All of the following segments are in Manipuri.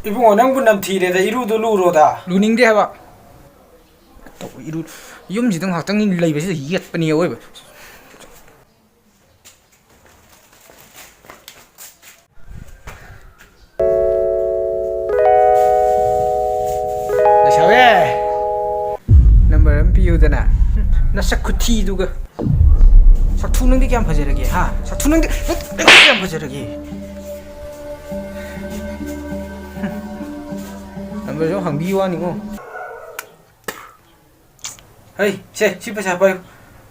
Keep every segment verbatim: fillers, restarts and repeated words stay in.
ꯏꯕꯨꯡꯉꯣ, ꯅꯪꯕꯨ ꯅꯝꯊꯤꯔꯦꯗ, ꯏꯔꯨꯗꯣ ꯂꯨꯔꯣꯗ꯫ ꯂꯨꯅꯤꯡꯗꯦ ꯍꯥꯏꯕ꯫ ꯇꯧ-, ꯏꯔꯨ-, ꯌꯨꯝꯁꯤꯗ ꯉꯥꯏꯍꯥꯛꯇꯪ ꯂꯩꯕꯁꯤꯗ ꯌꯦꯠꯄꯅꯤ ꯑꯑꯣꯏꯕ꯫ ꯂꯩꯁꯥꯕꯤ, ꯅꯝꯕꯔ ꯑꯃ ꯄꯤꯌꯨꯗꯅ꯫ ꯅꯁꯛ ꯈꯨꯊꯤꯗꯨꯒ꯫ ꯁꯛꯊꯨ ꯅꯪꯗꯤ ꯀꯌꯥꯝ ꯐꯖꯔꯒꯦ, ꯍꯥ? ꯁꯛꯊꯨ ꯅꯪꯗꯤ, ꯅꯪꯗꯤ ꯀꯌꯥꯝ ꯐꯖꯔꯒꯦ? ꯅꯝꯕꯔꯁꯨ ꯍꯪꯕꯤꯌꯨ ꯋꯥꯅꯤꯉꯣ꯫ ꯍꯩ, ꯁꯦ, ꯁꯤ ꯄꯩꯁꯥ ꯄꯥꯏꯌꯨ꯫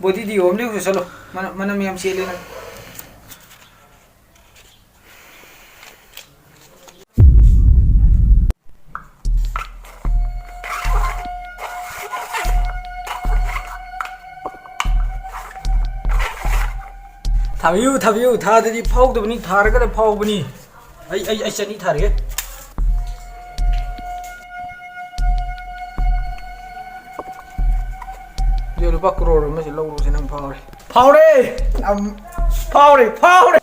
Body Deo ꯑꯃ ꯂꯩꯔꯨꯆꯣ ꯆꯠꯂꯣ꯫ ꯃꯅꯝ, ꯃꯅꯝ ꯌꯥꯝ ꯆꯦꯜꯂꯦ ꯅꯪ꯫ ꯊꯥꯕꯤꯌꯨ, ꯊꯥꯕꯤꯌꯨ꯫ ꯊꯥꯗꯗꯤ ꯐꯥꯎꯗꯕꯅꯤ, ꯊꯥꯔꯒꯗ ꯐꯥꯎꯕꯅꯤ꯫ ꯑꯩ, ꯑꯩ, ꯑꯩ ꯆꯅꯤ ꯊꯥꯔꯒꯦ꯫ ꯑꯗꯨ ꯂꯨꯄꯥ ꯀ꯭ꯔꯣꯔ ꯑꯃꯁꯦ ꯂꯧꯔꯨꯁꯦ, ꯅꯪ ꯐꯥꯎꯔꯦ꯫ ꯐꯥꯎꯔꯦ! ꯌꯥꯝ ꯐꯥꯎꯔꯦ, ꯐꯥꯎꯔꯦ!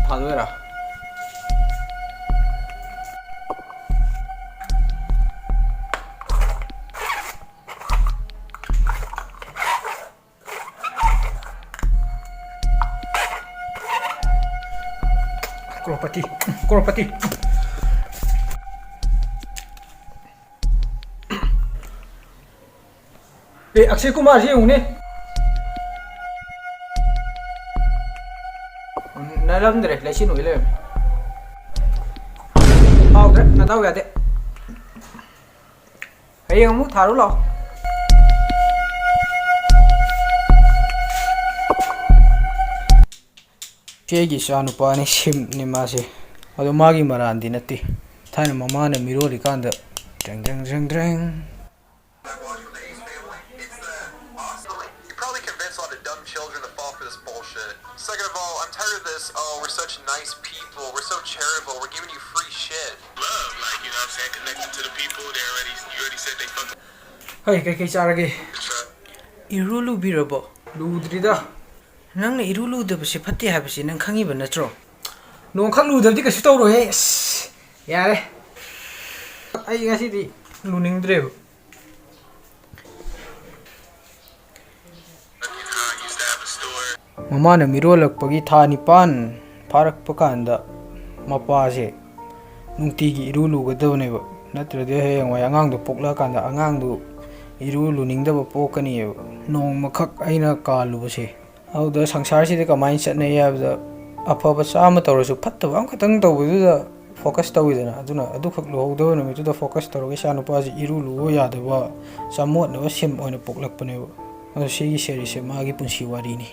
ꯊꯥꯗꯣꯏꯔꯥ? ꯀ꯭ꯔꯣꯔꯄꯇꯤ, ꯀ꯭ꯔꯣꯔꯄꯇꯤ꯫ ꯑꯦ, ꯑꯛꯁꯦ ꯀꯨꯃꯥꯔꯁꯤ ꯌꯦꯡꯉꯨꯅꯦ꯫ ꯅꯠꯂꯝꯗ꯭ꯔꯦ, ꯂꯩꯆꯤꯟ ꯑꯣꯏ ꯂꯩꯔꯝꯃꯦ꯫ ꯐꯥꯎꯗ꯭ꯔꯦ, ꯅꯗꯥꯎ ꯌꯥꯗꯦ꯫ ꯍꯌꯦꯡ ꯑꯃꯨꯛ ꯊꯥꯔꯨ ꯂꯥꯛꯑꯣ꯫ ꯁꯤ ꯑꯩꯒꯤ ꯏꯆꯥ ꯅꯨꯄꯥꯅꯤ, ꯁꯤꯝꯅꯤ ꯃꯥꯁꯦ꯫ ꯑꯗꯣ ꯃꯥꯒꯤ ꯃꯔꯥꯟꯗꯤ ꯅꯠꯇꯦ꯫ ꯊꯥꯏꯅ ꯃꯃꯥꯅ ꯃꯤꯔꯣꯜꯂꯤꯀꯥꯟꯗ ꯗ꯭ꯔꯦꯡ, ꯗ꯭ꯔꯦꯡ, ꯗ꯭ꯔꯦꯡ, ꯗ꯭ꯔꯦꯡ꯫ You probably convince a lot of dumb children to fall for this bullshit. Second of all, I'm tired of this, "Oh, we're such nice people, we're so charitable, we're giving you free shit." Love, like, you know what I'm saying, connected to the people, they already, you already said they fucking ꯍꯩ, ꯀꯩꯀꯩ ꯆꯥꯔꯒꯦ? ꯏꯔꯨ ꯂꯨꯕꯤꯔꯕꯣ? ꯂꯨꯗ꯭ꯔꯤꯗ꯫ ꯅꯪꯅ ꯏꯔꯨ ꯂꯨꯗꯕꯁꯦ ꯐꯠꯇꯦ ꯍꯥꯏꯕꯁꯤ ꯅꯪ ꯈꯪꯉꯤꯕ ꯅꯠꯇ꯭ꯔꯣ? ꯅꯣꯡꯈꯛ ꯂꯨꯗꯕꯗꯤ ꯀꯩꯁꯨ ꯇꯧꯔꯣꯏꯍꯦ꯫ ꯑꯁ, ꯌꯥꯔꯦ꯫ ꯑꯩ ꯉꯁꯤꯗꯤ ꯂꯨꯅꯤꯡꯗ꯭ꯔꯦꯕ꯫ ꯃꯃꯥꯅ ꯃꯤꯔꯣꯜꯂꯛꯄꯒꯤ ꯊꯥ ꯅꯤꯄꯥꯟ ꯐꯥꯔꯛꯄ ꯀꯥꯟꯗ ꯃꯄꯥꯁꯦ ꯅꯨꯡꯇꯤꯒꯤ ꯏꯔꯨ ꯂꯨꯒꯗꯕꯅꯦꯕ꯫ ꯅꯠꯇ꯭ꯔꯗꯤ ꯍꯌꯦꯡꯋꯥꯏ ꯑꯉꯥꯡꯗꯣ ꯄꯣꯛꯂꯛꯑꯀꯥꯟꯗ ꯑꯉꯥꯡꯗꯨ ꯏꯔꯨ ꯂꯨꯅꯤꯡꯗꯕ ꯄꯣꯛꯀꯅꯤꯕ꯫ ꯅꯣꯡꯃꯈꯛ ꯑꯩꯅ ꯀꯥꯜꯂꯨꯕꯁꯦ꯫ ꯑꯗꯨꯗ ꯁꯪꯁꯥꯔꯁꯤꯗ ꯀꯃꯥꯏꯅ ꯆꯠꯅꯩ ꯍꯥꯏꯕꯗ, ꯑꯐꯕ ꯆꯥꯝꯃ ꯇꯧꯔꯁꯨ ꯐꯠꯇꯕ ꯑꯃꯈꯛꯇꯪ ꯇꯧꯕꯗꯨꯗ focus ꯇꯧꯋꯤꯗꯅ꯫ ꯑꯗꯨꯅ ꯑꯗꯨꯈꯛ ꯂꯨꯍꯧꯗꯕ ꯅꯨꯃꯤꯠꯇꯨꯗ focus ꯇꯧꯔꯒ ꯏꯆꯥ ꯅꯨꯄꯥꯁꯤ ꯏꯔꯨ ꯂꯨꯕ ꯌꯥꯗꯕ, ꯆꯃꯣꯠꯅꯕ ꯁꯤꯝ ꯑꯣꯏꯅ ꯄꯣꯛꯂꯛꯄꯅꯦꯕ꯫ ꯑꯗꯣ ꯁꯤꯒꯤ series ꯁꯦ ꯃꯥꯒꯤ ꯄꯨꯟꯁꯤ ꯋꯥꯔꯤꯅꯤ꯫